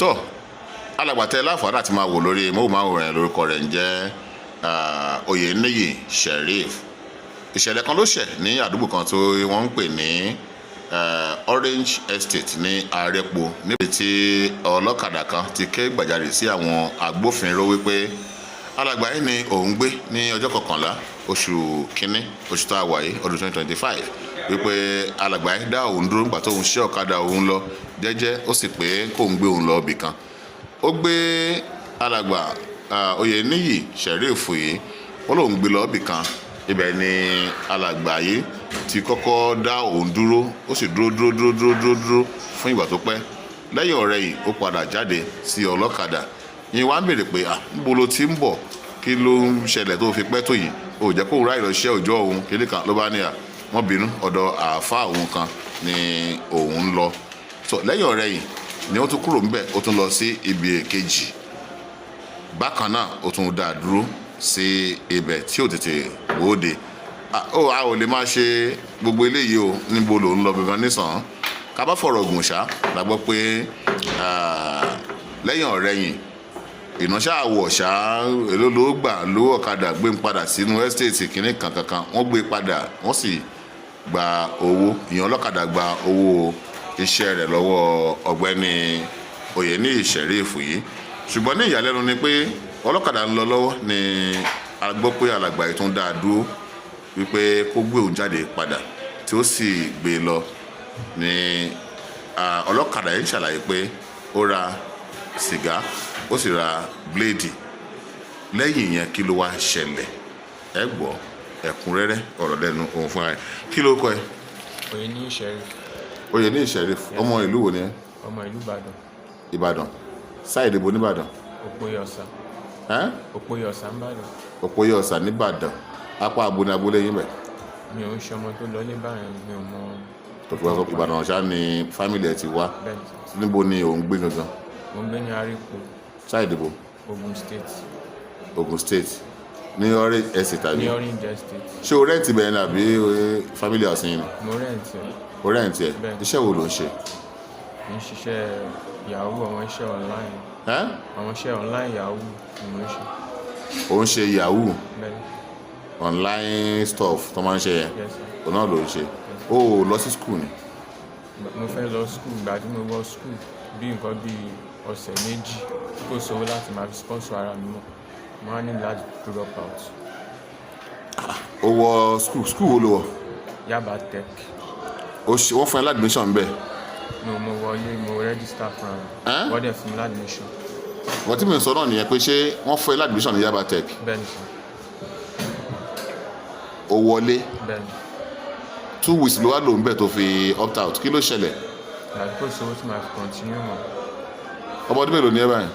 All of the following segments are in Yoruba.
Tó alàgbà tẹ láǹfààní àti máa wò lórí móhùnmáwòrán yẹn, lórúkọ rẹ̀ ń jẹ́ Oyèníyì Sheriff. Ìṣẹ̀lẹ̀ kan ló ṣẹ̀ ní àdúgbò kan tó wọ́n ń pè ní Orange Estate ní Arẹ́pò, níbi tí ọlọ́kadà kan ti ké gbàjarè sí àwọn agbófinró wípé alàgbà yìí ni òun gbé ní ọjọ́ 11 oṣù kínní, oṣù tá a wà yìí, ọdún 2025, wípé alàgbà yìí dá òun dúró nígbà tóun ṣe ọ̀kadà òun lọ jẹ́jẹ́, ó sì pé kóun gbé òun lọ ibì kan. Ó gbé alàgbà Oyèníyì Sheriff yìí, ó lóun gbé lọ ibì kan. Ibẹ̀ ni alàgbà yìí ti kọ́kọ́ dá òun dúró, ó sì dúró, dúró, dúró, dúró, dúró, dúró fún ìgbà tó pẹ́. Lẹ́yìn ọ̀rẹ́ yìí, ó padà jáde sí ọlọ́kadà yìí, wá ń béèrè pé, "À, níbo ló ti ń bọ̀? Kí ló ń ṣẹlẹ̀ tó fi pẹ́ tó yìí? Ó jẹ́ kóun ráyè lọ ṣiṣẹ́ òòjọ́ òun kíní kan." Ló bá ní à wọ́n bínú, ọ̀dọ̀ àáfàá òun kan ni òun ń lọ. So lẹ́yìn ọ̀rẹ́ yìí ni ó tún kúrò ńbẹ̀, ó tún lọ sí ibi èkejì. Bákan náà, ó tún dá a dúró sí ibẹ̀ tí ò tètè wóde. Ó a ò lè máa ṣe gbogbo eléyìí o. Níbo ló ń lọ gangan nísàn ká bá fọ̀rọ̀ gùn ṣá, la gbọ́ pé lẹ́yìn ọ̀rẹ́yìn ìnáṣà àwọ̀ ṣá, èló ló gbà lówó ọ̀kadà gbé ń padà sínú estate kìíní kankankan. Wọ́n gbé padà, wọ́n sì gba owó. Ìyẹn ọlọ́kadà gba owó iṣẹ́ rẹ̀ lọ́wọ́ ọ̀gbẹ́ni Oyèníyì Sheriff yìí. Ṣùgbọ́n ní ìyàlẹ́nu ni pé ọlọ́kadà ń lọ lọ́wọ́ ni a gbọ́ pé alàgbà yìí tún dá a dúró wípé kó gbé òun jáde padà, tí ó sì gbé e lọ. Ní ọlọ́kadà yìí ń ṣàlàyé pé ó ra sìgá, ó sì ra bíléèdì. Lẹ́yìn ìyẹn, kí ló wá ṣẹlẹ̀? Ẹ gbọ́ ẹ̀kúnrẹ́rẹ́ ọ̀rọ̀ lẹ́nu òun fúnra rẹ̀. Kí ló kọ ẹ? Oyèníyì Sheriff. Oyèníyì Sheriff, ọmọ ìlú wo ni ẹ? Ọmọ ìlú Ìbàdàn. Ìbàdàn, side ibo nìbàdàn? Òpóyè Ọ̀sà. Ẹ́? Òpóyè Ọ̀sà nìbàdàn. Òpóyè Ọ̀sà nìbàdàn. Apá abo ní abúlé yín bẹ̀? Mi ò ń ṣe ọmọ tó lọ ní báyẹn, mi ò mọ. Tó fi wá sọ Ìbàdàn ṣá ni family ẹ ti wá? Bẹ́ẹ̀ ni. Níbo ni òun gbé gangan? Mo ń gbé ní Arípo. Side ibo? Ogun State. Ogun State, ní Orange Estate tàbí? Ní Orange Estate. Ṣé o rent bẹ́ẹ̀ ni àbí family house yín ni? Mo rent ẹ̀. O rent ẹ̀? Bẹ́ẹ̀. Iṣẹ́ wo ló ń ṣe? Mo ń ṣiṣẹ́ yahoo, àwọn iṣẹ́ online. Ẹ́? Àwọn iṣẹ́ online yahoo ni mo ń ṣe. Ò ń ṣe yahoo? Bẹ́ẹ̀ ni. Online stuff tó máa ń ṣe yẹn? Yes sir. Òun náà ló ń ṣe. O ò lọ sí school ni? Mo fẹ́ lọ school. Ìgbà tí mo wọ school, bí nǹkan bí ọ̀sẹ̀ 2, kò sówó láti máa fi sponsor ara mi mọ́. Mo wá ní láti drop out. O wọ school. School wo ló wọ? Yaba Tech. O ṣe, wọ́n fún ẹ l'admission bẹ́ẹ̀? No, mo wọlé, mo register fúnra mi. Ẹ́? Wọ́n dẹ̀ fún mi l'admission. Wọ́n tí mi sọ náà nìyẹn pé ṣé wọ́n fún ẹ l'admission ní Yaba Tech? Bẹ́ẹ̀ ni sir. O wọlé? Bẹ́ẹ̀ ni. 2 weeks ló wá lò ń bẹ̀ tó fi opt out. Kí ló ṣẹlẹ̀? Ìgbà tí kò sówó tí màá fi continue mọ́. Ọmọ ọdún mélòó ni ẹ báyìí?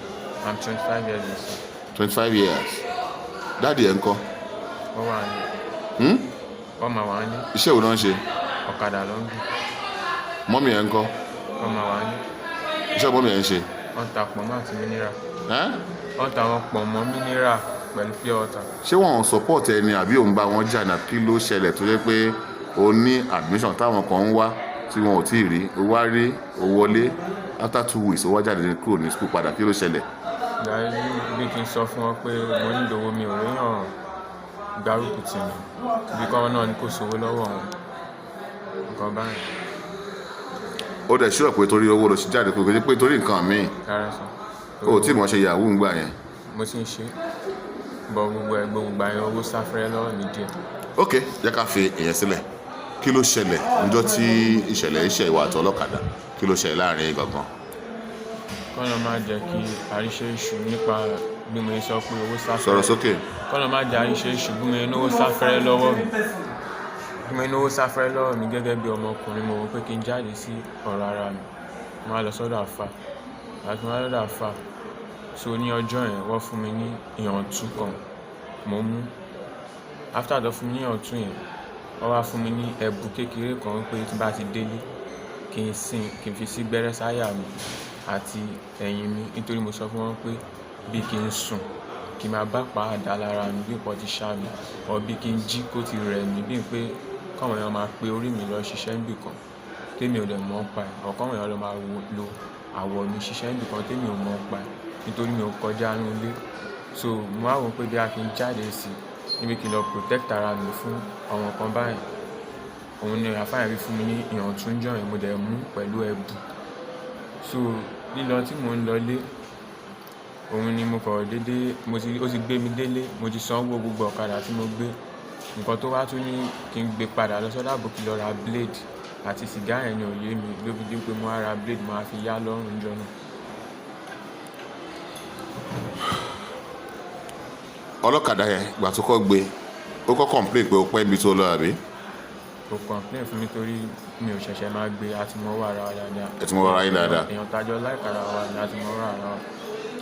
I'm 25 years old, sir. 25 years. Daddy ẹ̀ ń kọ́? Wọ́n wà ní. Wọ́n máa wà ní. Iṣẹ́ wo náà ń ṣe? Ọ̀kadà ló ń gbé. Mummy ẹ̀ ń kọ́? Wọ́n máa wà ní. Iṣẹ́ mummy ẹ̀ ń ṣe? Wọ́n ta pọ̀nmọ́ àti mineral. Ẹ́? Wọ́n ta àwọn pọ̀nmọ́, mineral pẹ̀lú pure water. Ṣé wọn ò support ẹ ni àbí òun bá wọn jà ní? Kí ló ṣẹlẹ̀ tó jẹ́ pé o ní admission táwọn kan ń wá tí wọn ò tí ì rí, o wá rí, o wọlé, after 2 weeks o wá jáde kúrò ní school padà? Kí ló ṣẹlẹ̀? Ìgbà yẹn, bí kí n sọ fún wọn pé mo nílò owó, mi ò réyàn gbárùkù tì mí, bí kọ́ náà ní kò sówó lọ́wọ́ wọn, nǹkan báyìí. Ó dẹ̀ ṣúrọ̀ pé torí owó ló ṣe jáde, kò kò pé torí nǹkan míì? Rárá sir. O ò tí mọ̀ ṣe yahoo ń gbà yẹn? Mo ti ń ṣe bọ̀, gbogbo ẹ̀, gbogbo ìgbà yẹn, owó sáfẹ́rẹ́ lọ́wọ́ mi díẹ̀. Ok, jẹ́ ká fi ìyẹn sílẹ̀. Kí ló ṣẹlẹ̀ níjọ́ tí ìṣẹ̀lẹ̀ iṣẹ́ ìwà àti ọlọ́kadà? Kí ló ṣẹlẹ̀ láàrin gangan? Kọ́nà má jẹ́ kí àríṣe ìṣù nípa bí mo ṣe sọ pé owó sáfẹ́rẹ́. Sọ̀rọ̀ sókè. Kọ́nà má jẹ́ àríṣe ìṣù bí mo ṣe náwó sáfẹ́rẹ́ lọ́wọ́ mi, bí mo ṣe náwó sáfẹ́rẹ́ lọ́wọ́ mi gẹ́gẹ́ bí ọmọkùnrin. Mo wò pé kí n jáde sí ọ̀rọ̀ ara mi, mo wá lọ sọ́dọ̀ àfà. Àti mo wá lọ́dọ̀ àfà, so ní ọjọ́ yẹn, wọ́n fún mi ní ìyàntú kan mo mú. After tó fún mi ní ìyàntú yẹn, wọ́n wá fún mi ní ẹ̀bù kékeré kan pé tí n bá ti délé, kí n sin, kí n fi sí gbẹ́rẹ́ sáyà mi àti ẹ̀yìn mi, nítorí mo sọ fún wọn pé bí kí n sùn, kí n máa bá pa àdá lára mi, bí nǹkan ti ṣá mi, or bí kí n jí kó ti rẹ̀ mí, bí pé káwọn èèyàn máa pe orí mi lọ ṣiṣẹ́ níbì kan tèmi ò dẹ̀ mọ̀ ń pa ẹ̀, or káwọn èèyàn lọ máa lo àwọ̀ mi ṣiṣẹ́ níbi kan tèmi ò mọ̀ pa ẹ̀, nítorí mi ò kọjá inú ilé. So mo wá wò pé bí a kì í jáde sí níbi kí n lọ protect ara mi fún àwọn nǹkan báyìí. Òun ni àfá yẹn fi fún mi ní ìyàntú ńjọ́ yẹn, mo dẹ̀ mú pẹ̀lú ẹ̀bù. So lílọ tí mò ń lọlé, òun ni mo kọ̀ dédé, mo ti, ó ti gbé mi délé, mo ti sanwó gbogbo ọ̀kadà tí mo gbé. Nǹkan tó wá tún ní kí n gbé padà lọ sọ́dọ̀ àbókí lọ ra blade àti sìgá yẹn ni ò yé mi ló fi di pé mo wá ra blade mo wá fi yá lọ́rùn ńjọ́ náà. Ọlọ́kadà yẹn, ìgbà tó kọ́ gbé, ó kọ́ complain pé o pẹ́ ibi tó lọ, àbí? Kò complain fún mi torí mi ò ṣẹ̀ṣẹ̀ máa gbé, a ti mọwọ́ ara wa dáadáa. Ẹ ti mọwọ́ ara yín dáadáa. Èèyàn tajọ like ara wa ni, a ti mọwọ́ ara wa.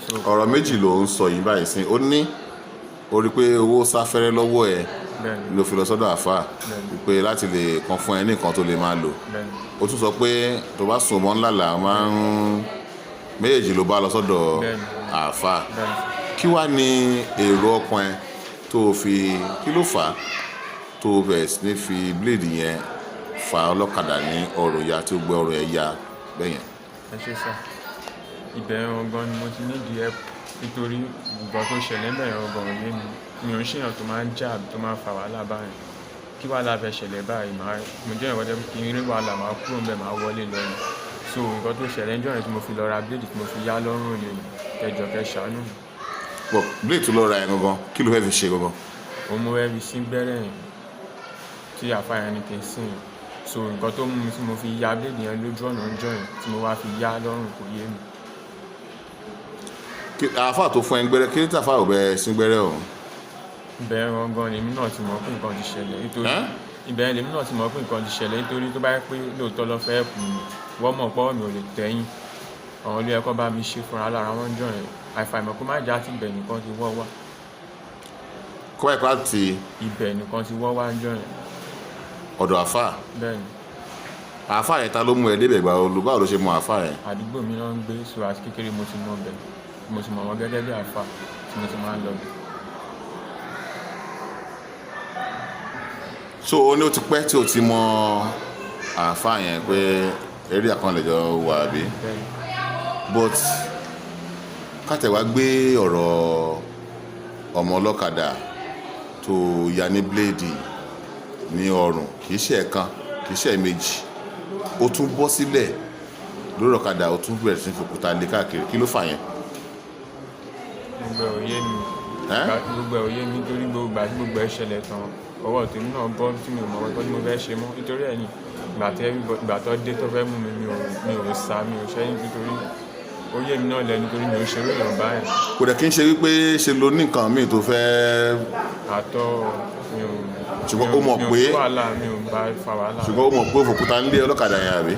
So Ọ̀rọ̀ méjì ló ń sọ yìí báyìí sí. Ó ní ó rí pé owó sáfẹ́rẹ́ lọ́wọ́ ẹ Bẹ́ẹ̀ni. ló fi lọ sọ́dọ̀ àfáà Bẹ́ẹ̀ni. pé láti lè kan fún ẹ ní nǹkan tó lè máa lò. Bẹ́ẹ̀ni. Ó tún sọ pé tó bá sùn mọ́ ńlá là máa ń méjèèjì ló bá lọ sọ́dọ̀ Bẹ́ẹ̀ni. àfáà. Bẹ́ẹ̀ni. Kí wá ní èrò ọkàn ẹ tó fi, kí ló fà á tó bẹ̀rẹ̀ sí ní fi blade yẹn fa ọlọ́kadà ní ọrùn ya tí ó gbé ọrùn ẹ ya bẹ́yẹn? Ẹ ṣé sir. Ibẹ̀ yẹn gan ni mo ti need help nítorí nǹkan tó ṣẹlẹ̀ ńbẹ̀ yẹn gan ò yé mi. Mi ò ń ṣèyàn tó máa ń jà àbí tó máa ń fa wàhálà báyẹn. Kí wàhálà fẹ́ ṣẹlẹ̀ báyìí, màá, mo jẹ́ èèyàn kan tó jẹ́ pé kí n rí wàhálà, màá kúrò ńbẹ̀, màá wọlé lọ ni. So nǹkan tó ṣẹlẹ̀ ńjọ́ yẹn tí mo fi lọ ra blade tí mo fi yá lọ́rùn ni, ẹ jọ̀ọ́ kẹ́ ṣàánú mi. But blade tó lọ ra yẹn gangan, kí ló fẹ́ fi ṣe gangan? Òun mo fẹ́ fi sín gbẹ́rẹ́ yẹn tí àfá yẹn ní kí n sín yẹn. So nǹkan tó mú mi tí mo fi ya blade yẹn lójú ọ̀nà ńjọ́ yẹn tí mo wá fi yá lọ́rùn kò yé mi. Àáfà tó fún ẹ ń gbẹ́rẹ́, kí ló tí àáfà ò bẹ sín gbẹ́rẹ́ ọ̀hún? Ibẹ̀ yẹn gangan lèmi náà ti mọ̀ pé nǹkan ti ṣẹlẹ̀ nítorí Ẹ́? Ibẹ̀ yẹn lèmi náà ti mọ̀ pé nǹkan ti ṣẹlẹ̀ nítorí tó bá jẹ́ pé lóòótọ́ ló fẹ́ help mi, wọ́n mọ̀ pé ọwọ́ mi ò lè tẹ́yìn. Àwọn ló yẹ kó bá mi ṣe fúnra lára wọn ńjọ́ yẹn. Àìfàìmọ̀ kó má jẹ́ àti ibẹ̀ nìkan ti wọ́ wá. Kó báyìí láti Ibẹ̀ nìkan ti wọ́ wá ńjọ́ yẹn. Ọ̀dọ̀ àáfà? Bẹ́ẹ̀ni. Àáfà yẹn, ta ló mú ẹ débẹ̀? Ìgbà wo báwo ló ṣe mọ àáfà yẹn? Àdúgbò mi ló ń gbé, so àti kékeré mo ti mọ̀ bẹ̀. Mo ti mọ̀ wọ́n gẹ́gẹ́ bí àáfà tí mo ti máa ń lọ bẹ̀. So ó ní ó ti pẹ́ tí o ti mọ àáfà yẹn pé area kan lè jọ wà, àbí? Bẹ́ẹ̀ni. But kátẹ̀wá gbé ọ̀rọ̀ ọmọ ọlọ́kadà tó ya ní bíléèdì ní ọrùn, kì í ṣe ẹ̀kan, kì í ṣe ẹ̀ẹ̀mejì, ó tún bọ́ sílẹ̀ lórí ọ̀kadà, ó tún bẹ̀rẹ̀ sí ní fòkúta lé káàkiri. Kí ló fà yẹn? Gbogbo ẹ̀ ò yé mi. Ẹ́? Gbogbo ẹ̀ ò yé mi nítorí gbogbo ìgbà tí gbogbo ẹ̀ ṣẹlẹ̀ tán, ọwọ́ tèmi náà bọ́ tí mi ò mọ̀ nǹkan tí mo fẹ́ ṣe mọ́. Nítorí ẹ̀ ni ìgbà tí everybody, ìgbà tó dé tó fẹ́ mú mi, mi ò sá, mi ò ṣẹ́yìn nítorí ó yé mi náà lẹ́nu torí mi ò ṣerú èèyàn báyẹn. Kò dẹ̀ kí n ṣe wípé ṣe lo ní nǹkan míì tó fẹ́ Àtọ́ mi ò. Ṣùgbọ́n ó mọ̀ Mi ò pé sí wàhálà, mi ò bá fa wàhálà. Ṣùgbọ́n ó mọ̀ pé òfòkúta ń lé ọlọ́kadà yẹn, àbí?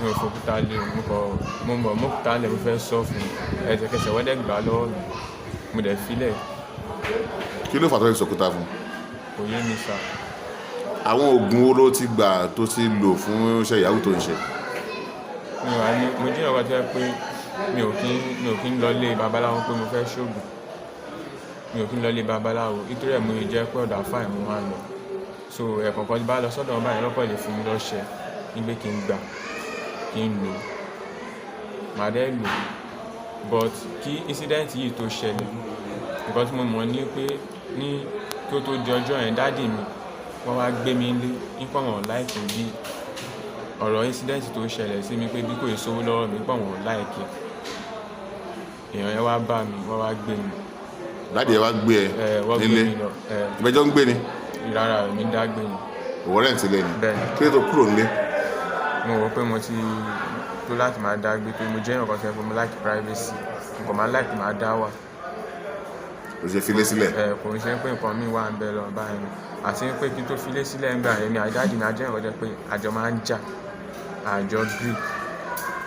Mi ò fòkúta lé o, mo kọ̀, mo mọ̀ mọ́kúta lẹ̀, mo fẹ́ sọ fún un. Ẹsẹ̀kẹsẹ̀ wọ́n dẹ̀ gbà lọ́wọ́ mi. Mo dẹ̀ fi lẹ̀. Kí ló fà tó fi sòkúta fún? Kò yé mi sir. Àwọn oògùn wo ló ti gbà tó ti lò fún iṣẹ́ ìyàwó tó ń ṣe? Mi ò wá ní, mo jẹ́ èèyàn kan tó jẹ́ pé mi ò kí ń lọ ilé babaláwo pé mo fẹ́ ṣògùn. Mi ò kí ń lọ ilé babaláwo nítorí ẹ̀ mo lè jẹ́ pé ọ̀dọ̀ àfáà mo máa ń lọ. So ẹ̀ẹ̀kọ̀kan tí bá lọ sọ́dọ̀ wọn báyìí lọ́pọ̀ lè fún mi lọ́ṣẹ ní pé kí n gbà, kí n lò. Màá dẹ̀ lò. But kí incident yìí tó ṣẹlẹ̀, nǹkan tí mo mọ̀ ní pé ní kí ó tó di ọjọ́ yẹn, daddy mi wọ́n wá gbé mi nílé nípa wọn like bí ọ̀rọ̀ incident tó ṣẹlẹ̀ sí mi pé bí kò ì sówó lọ́wọ́ mi, nípa wọn like ẹ̀. Èèyàn yẹn wá bá mi, wọ́n wá gbé mi. Daddy ẹ wá gbé ẹ Ẹ, wọ́n gbé nílé? mi lọ. Ẹ, Ìbẹ́jọ́ ń gbé ni? Rárá, èmi dá gbé ni. Ìwọ rent ilé ni? Bẹ́ẹ̀ni. Kí ló tó kúrò nílé? Mo rò pé mo ti tó láti máa dá gbé torí mo jẹ́ èèyàn kan tó jẹ́ pé mo like privacy. Mo kàn máa like máa dá wà. O ṣe filé sílẹ̀? Ẹ, kò ń ṣe pé nǹkan mi wà ń bẹ lọ báyìí ni. Àti pé kí n tó filé sílẹ̀ ńgbà yẹn, èmi àti daddy mi a jẹ́ èèyàn kan tó jẹ́ pé àjọ máa ń jà, àjọ gree,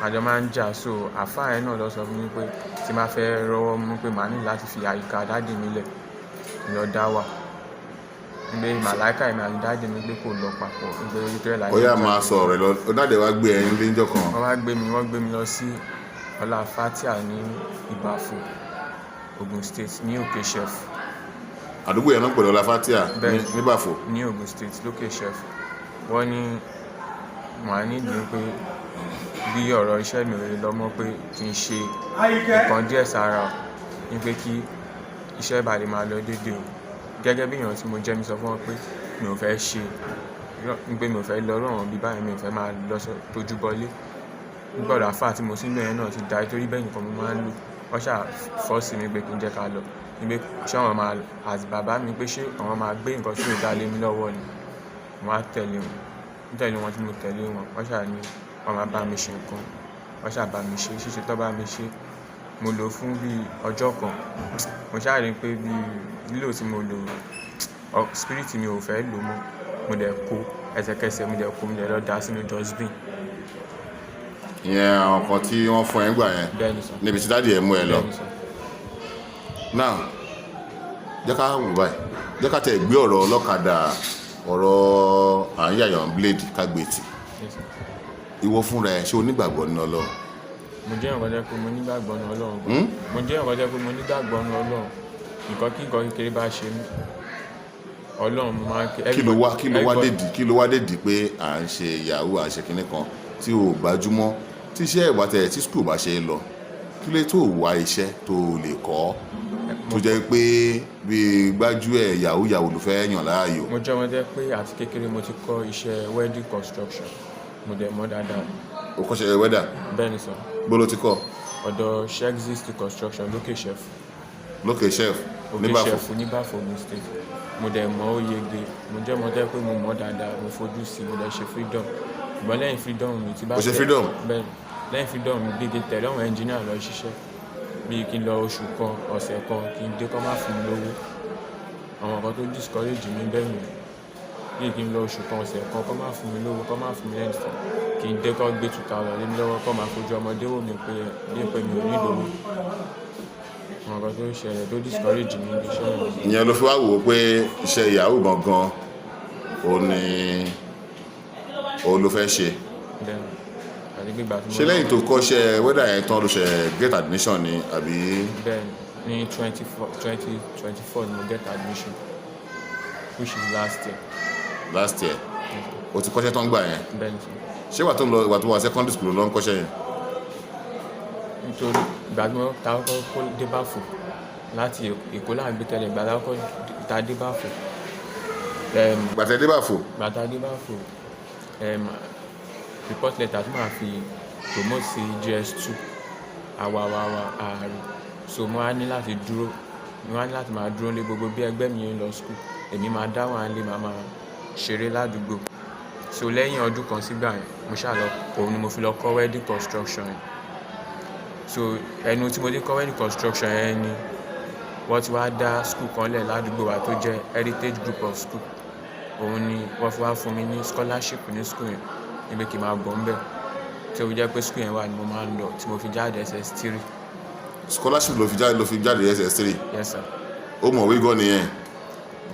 àjọ máa ń jà. So àfáà yẹn náà ló sọ fún mi pé tí n bá fẹ́ rọ́wọ́ mú pé màá ní láti fi àyíká daddy mi lẹ̀ lọ dá wà. Pé màláíkà èmi àti daddy mi pé kò lọ papọ̀. Pé nítorí ẹ̀ la Ó ṣe yá, ń jà. máa sọ ọ̀rọ̀ ẹ lọ. Daddy ẹ wá gbé ẹ nílé níjọ́ kan? Wọ́n wá gbé mi, wọ́n gbé mi lọ sí Ọlá Fatia ní Ìbàfò, Ogun State, ní Òkè Chef. Àdúgbò yẹn náà pẹ̀lú Ọlá Fatia ní Bẹ́ẹ̀ni. Níbàfò? Ní Ogun State, lókè Chef. Wọ́n ní màá nídìí pé Bí ọ̀rọ̀ iṣẹ́ mi ò lè lọ mọ́, pé kí n ṣe nǹkan díẹ̀ sára o, ní pé kí iṣẹ́ bá lè máa lọ dédé o. Gẹ́gẹ́ bí èèyàn tí mo jẹ́, mi sọ fún wọn pé mi ò fẹ́ ṣe, ní pé mi ò fẹ́ lọ irú àwọn ibi báyìí, mi ò fẹ́ máa lọ tójú bọlé. Nígbà ọ̀dọ̀ àfáà tí mo sì ń lò yẹn náà ti da, torí bẹ́ẹ̀ nìkan mo máa ń lò. Wọ́n ṣà force mi pé kí n jẹ́ ká lọ. Ní pé ṣé àwọn máa, as bàbá mi, pé ṣé àwọn máa gbé nǹkan tí ò dá lé mi lọ́wọ́ ni. Mo wá tẹ̀lé wọn. Ní tẹ̀lé wọn tí mo tẹ̀lé wọn, wọ́n ṣà ní wọ́n máa bá mi ṣe nǹkan. Wọ́n ṣà bá mi ṣe, ṣíṣe tó bá mi ṣe, mo lò ó fún bí ọjọ́ kan. Mo ṣà rí pé bí lílò tí mo lò, spirit mi ò fẹ́ lò mọ́. Mo dẹ̀ kó ẹsẹ̀kẹsẹ̀, mo dẹ̀ kó, mo dẹ̀ lọ dà sínú dustbin. Ìyẹn àwọn kan tí wọ́n fún ẹ gbà yẹn? Bẹ́ẹ̀ni sir. Níbi tí daddy ẹ̀ mú ẹ lọ? Bẹ́ẹ̀ni sir. Now, jẹ́ ká wò báyìí, jẹ́ ká tẹ̀ gbé ọ̀rọ̀ ọlọ́kadà, ọ̀rọ̀ à ń yàyàn blade, ká gbé tì. Yes sir. Ìwọ fúnra ẹ, ṣé o nígbàgbọ́ nínú Ọlọ́run? Mo jẹ́ nǹkan jẹ́ pé mo nígbàgbọ́ nínú Ọlọ́run gan. Mo jẹ́ nǹkan jẹ́ pé mo nígbàgbọ́ nínú Ọlọ́run. Nǹkan kí nǹkan kékeré bá ṣe mí, Ọlọ́run mo máa ń ké. Kí ló wá dèdí, kí ló wá dèdí pé à ń ṣe yahoo, à ń ṣe kinní kan tí o gbajúmọ̀, tí iṣẹ́ ìwà tẹ̀ tí school bá ṣe é lọ, kí ló tó wá iṣẹ́ tó lè kọ́, tó jẹ́ pé bí gbájúẹ̀ yahoo yahoo ló fẹ́ yàn láàyò? Mo jẹ́ ọmọ jẹ́ pé àti kékeré mo ti kọ́ iṣẹ́ welding construction, mo dẹ̀ mọ̀ dáadáa. O kọ́ṣẹ́ welder? Bẹ́ẹ̀ ni sir. Bó ló ti kọ́? Ọ̀dọ̀ Shexis Construction, lókè chef. Lókè chef? Òkè Níbàfọ̀? Chef níbàfọ̀, Ogun State. Mo dẹ̀ mọ̀, ó yege. Mo jẹ́ ọmọ jẹ́ pé mo mọ̀ dáadáa, mo fojú sí, mo dẹ̀ ṣe freedom. Ṣùgbọ́n lẹ́yìn freedom mi ti bá O ṣe freedom? Bẹ́ẹ̀, lẹ́yìn freedom mi gbége tẹ̀lé àwọn engineer lọ ṣiṣẹ́, bí kí n lọ oṣù kan, ọ̀sẹ̀ kan, kí n dé, kọ́ má fún mi lówó. Àwọn nǹkan tó discourage mi bẹ́ẹ̀ nìyẹn. Bí kí n lọ oṣù kan, ọ̀sẹ̀ kan, kọ́ má fún mi lówó, kọ́ má fún mi lẹ́yìn, kí n dé, kọ́ gbé 2,000 lé mi lọ́wọ́, kọ́ máa fojú ọmọdé wò mí pé bí pé mi ò ní ìdòwò. Àwọn nǹkan tó ṣẹlẹ̀ tó discourage mi níbi iṣẹ́ yẹn. Ìyẹn ló fi wá wò ó pé iṣẹ́ yahoo gangan òun ni òun ló fẹ́ ṣe? Bẹ́ẹ̀, àti pé ìgbà tí mo Ṣé lẹ́yìn tó kọ́ṣẹ́ welder yẹn tán ló ṣe get admission ni, àbí? Bẹ́ẹ̀, ní 2024 ni mo get admission, which is last year. Last year, o ti kọ́ṣẹ́ tán gbà yẹn? Bẹ́ẹ̀ ni sir. Ṣé wà tó ń lọ, ìwà tó wà secondary school ló ń kọ́ṣẹ́ yẹn? Nítorí ìgbà tí wọ́n ta kọ́kọ́ kó dé Báfò láti Èkó là ń gbé tẹ́lẹ̀, ìgbà tá kọ́kọ́ ta dé Báfò, Gbàtẹ́ dé Báfò? Ìgbà tá dé Báfò, report letter tí màá fi promote sí JS2, àwa wa wa ààrẹ, so mo wá ní láti dúró, mo wá ní láti máa dúró lé gbogbo bí ẹgbẹ́ mi ń lọ school, èmi máa dá wà lé, màá máa ṣeré ládùúgbò. So lẹ́yìn ọdún kan sígbà yẹn, mo ṣáà lọ, òun ni mo fi lọ kọ́ welding construction yẹn. So ẹnu tí mo dé kọ́ welding construction yẹn ni wọ́n ti wá dá school kan lẹ̀ ládùúgbò wa tó jẹ́ Heritage Group of School. Òun ni wọ́n fi wá fún mi ní scholarship ní school yẹn, níbi kí n máa bọ̀ ńbẹ̀, tí ó fi jẹ́ pé school yẹn wà ní mo máa ń lọ tí mo fi jáde SS3. Scholarship ló fi jáde SS3? Yes sir. Ó mọ̀wé gan nìyẹn.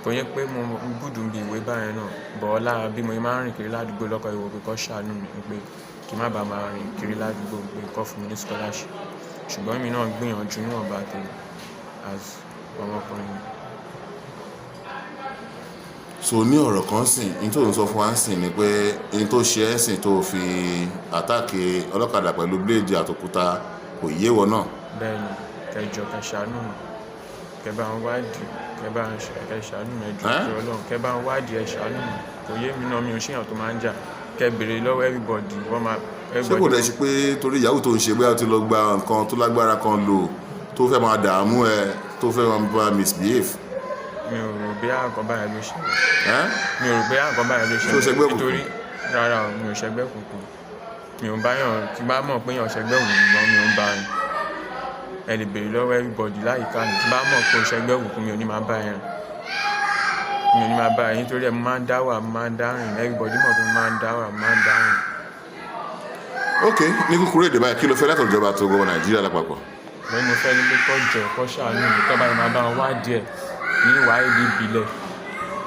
Kò yẹ pé mo gùdù bí ìwé báyẹn náà bọ̀ ọ́ lára bí mo máa ń rìn kiri ládùúgbò lọ́kọ̀ ìwò pé kọ́ ṣàánú mi pé kí n má bàa máa rìn kiri ládùúgbò, pé kọ́ fún mi ní scholarship. Ṣùgbọ́n èmi náà gbìyànjú níwọ̀nba tèmi as ọmọkùnrin. So ní ọ̀rọ̀ kan sìn ní tó ń sọ fún wa ń sìn ni pé ní tó ṣe ẹ́ sìn tó fi attack ọlọ́kadà pẹ̀lú blade àtòkúta kò yé wọ náà. Bẹ́ẹ̀ ni, kẹjọ kẹ ṣàánú mi, kẹ bá ń wádìí, kẹ bá ń kẹ ṣàánú mi, ẹjọ Ẹ́? Tó Ọlọ́run, kẹ bá ń wádìí, ẹ ṣàánú mi. Kò yé mi náà, mi ò ṣèyàn tó máa ń jà. Kẹ béèrè lọ́wọ́ everybody, wọ́n máa Ṣé kò dẹ̀ ṣe pé torí ìyàwó tó ń ṣe, bóyá ó ti lọ gba nǹkan tó lágbára kan lò tó fẹ́ máa dààmú ẹ, tó fẹ́ máa bá misbehave? Mi ò rò bí àǹkan báyìí ló ṣẹlẹ̀. Ẹ́? Mi ò rò pé àǹkan báyìí ló Ṣé o ṣẹlẹ̀. ṣẹgbẹ́ òkùnkùn? Nítorí rárá o, mi ò ṣẹgbẹ́ òkùnkùn. Mi ò bá yàn tí bá mọ̀ pé yàn ṣẹgbẹ́ òkùnkùn gan, mi ò ń bá yàn. Ẹ lè béèrè lọ́wọ́ everybody láyìíká mi, tí bá mọ̀ pé o ṣẹgbẹ́ òkùnkùn, mi ò ní máa bá yàn, mi ò ní máa bá yàn. Nítorí ẹ, mo máa ń dá wà, mo máa ń dá rìn. Everybody mọ̀ pé mo máa ń dá wà, mo máa ń dá rìn. Ok, ní kúkúrú èdè báyìí, kí ló fẹ́ látọ̀dọ̀ ìjọba tó gbọ́ Nàìjíríà lápapọ̀? Lẹ́yìn mo fẹ́ ní pé kọ́ jọ, kọ́ ṣàánú mi, kọ́ báyìí máa bá wọn wádìí ẹ̀ ní ìwádìí ìbílẹ̀,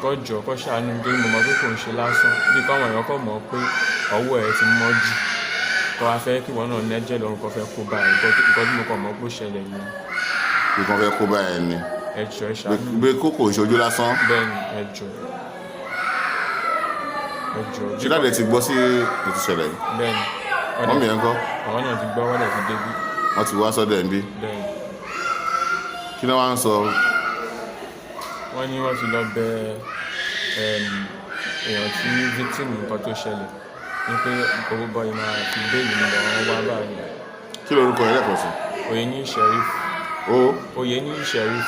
kọ́ jọ, kọ́ ṣàánú mi, torí mo mọ̀ pé kò ń ṣe lásán. Bí káwọn èèyàn kọ̀ mọ̀ pé ọwọ́ ẹ̀ ti mọ́ jù, kọ́ wa fẹ́ kí wọ́n náà nẹ́jẹ̀ lọ́rùn, kọ́ fẹ́ kó báyìí. Nǹkan tí mo kàn mọ̀ pé ó ṣẹlẹ̀ nìyẹn. Bí wọ́n fẹ́ kó báyìí ni? Ẹ jọ, ẹ ṣàánú mi. Bí kókò ìṣojú lásán. Bẹ́ẹ̀ ni, ẹ jọ, ẹ jọ. Ṣé dáadé ti gbọ́ sí ètò ìṣẹ̀lẹ̀ yìí? Bẹ́ẹ̀ ni. Mummy ẹ̀ ń kọ́? Àwọn náà ti gbọ́, wọ́n dẹ̀ ti débí. Wọ́n ti wá sọ́dọ̀ ẹ̀ ń bí? Bẹ́ẹ̀. Kí ni wọ́n á ń sọ? Wọ́n ní wọ́n ti lọ bẹ èèyàn tí victim nǹkan tó ṣẹlẹ̀, ní pé owó bọ́yì máa fi bail mi lọ, wọ́n wá báyìí. Kí lorúkọ ẹ̀ lẹ́ẹ̀kan sí? Oyeniyi Sheriff. O. Oyeniyi Sheriff.